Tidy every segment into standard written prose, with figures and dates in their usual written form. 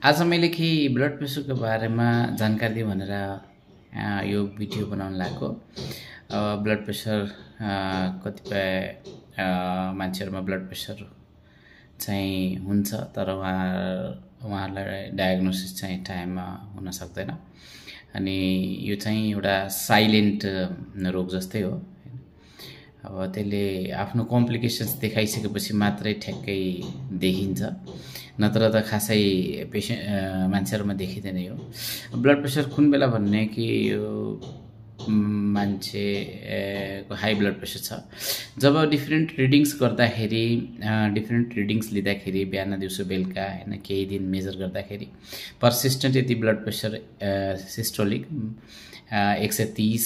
आज मैले केही ब्लड प्रेसरको बारेमा जानकारी दिउँ भनेर यो भिडियो बनाउन लागेको। ब्लड प्रेसर कतिपय मान्छेहरुमा ब्लड प्रेसर चाहिँ हुन्छ तर उहाँहरुलाई डायग्नोसिस चाहिँ टाइममा हुन सक्दैन अनि यो चाहिँ एउटा साइलेन्ट रोग जस्तै हो। अब त्यसले आफ्नो कम्प्लिकेसन्स देखाइसकेपछि मात्रै ठ्याक्कै देखिन्छ, नत्र त खासै मान्छेहरुमा देखिदैन। यो ब्लड प्रेसर कुन बेला भन्ने कि यो मान्छेको हाई ब्लड प्रेसर छ जब डिफरेन्ट रिडिङ्स गर्दाखेरि, डिफरेन्ट रिडिङ्स लिँदाखेरि बिहान दिउँसो बेलुका हैन केही दिन मेजर गर्दाखेरि पर्सिस्टेन्ट यदि ब्लड प्रेसर सिस्टोलिक 130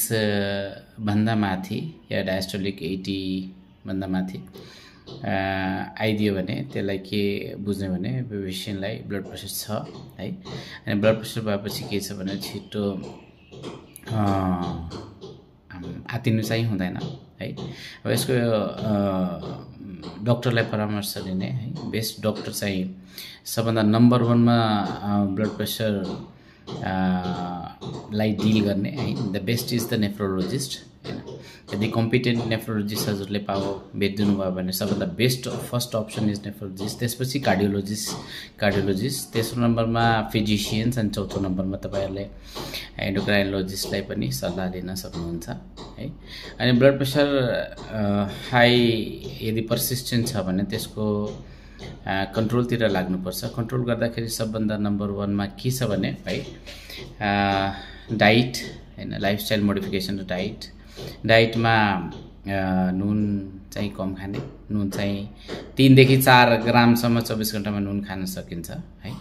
भन्दा माथि या डायस्टोलिक 80 भन्दा माथि आइदियो भने त्यसलाई के बुझ्ने भने पेसेन्टलाई ब्लड प्रेसर छ है। अनि ब्लड प्रेसर भएपछि के छ भने छिटो आतिनु चाहिँ हुँदैन है। अब यसको डाक्टरलाई परामर्श लिने है। बेस्ट डाक्टर चाहिँ सबभन्दा नम्बर 1 मा ब्लड प्रेसर लाई डिल गर्ने है। The best is the nephrologist हैन। यदि कम्पिटेन्ट नेफ्रोलोजिस्ट हजुरले भेटिदिनु भयो भने सबभन्दा best first option is nephrologist, त्यसपछि कार्डियोलोजिस्ट, तेस्रो नम्बरमा फिजिशियन्स अनि चौथो नम्बरमा तपाईहरुले एन्डोक्राइनोलोजिस्टलाई पनि सल्लाह लिन सक्नुहुन्छ है। अनि ब्लड प्रेसर हाई यदि पर्सिस्टेन्ट छ भने त्यसको कन्ट्रोलतिर लाग्नुपर्छ। कन्ट्रोल गर्दाखेरि सबभन्दा नम्बर 1 मा के छ भने है डाइट हैन, लाइफस्टाइल मोडिफिकेसन र डाइटमा नुन चाहिँ कम खाने। नुन चाहिँ 3 देखि 4 ग्रामसम्म 24 घण्टामा नुन खान सकिन्छ है।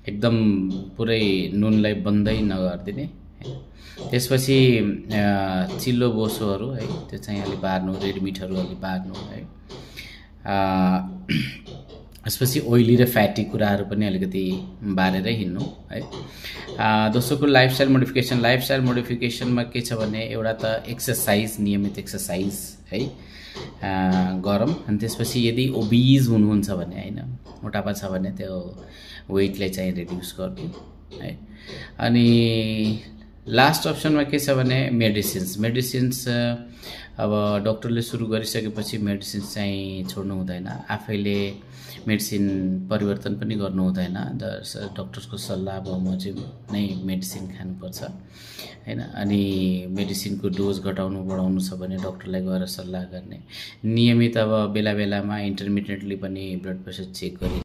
एकदम पुरै नुनलाई बन्दै नगर्दिने है। त्यसपछि चिल्लो बोसोहरु है त्यो चाहिँ अलि बार्नु, रेड मिटहरु अलि बार्नु है। त्यसपछि ओइली र फ्याटी कुराहरु पनि अलिकति बारेर हिँड्नु है। दोस्रोको लाइफस्टाइल मोडिफिकेसनमा के छ भने एउटा त एक्सरसाइज, नियमित एक्सरसाइज है गरम। अनि त्यसपछि यदि ओबिज हुनुहुन्छ भने हैन, मोटापा छ भने त्यो वेटलाई चाहिँ रिड्युस गर्नु है। अनि लास्ट अप्सनमा के छ भने मेडिसिन्स अब डाक्टरले सुरु गरिसकेपछि मेडिसिन्स चाहिँ छोड्नु हुँदैन, आफैले मेडिसिन परिवर्तन पनि गर्नु हुँदैन। डाक्टरको सल्लाह बमोजिम नै मेडिसिन खानुपर्छ हैन। अनि मेडिसिनको डोज घटाउनु बढाउनु छ भने डाक्टरलाई गएर सल्लाह गर्ने। नियमित अब बेला बेलामा इन्टरमिटेन्टली पनि ब्लड प्रेसर चेक गरि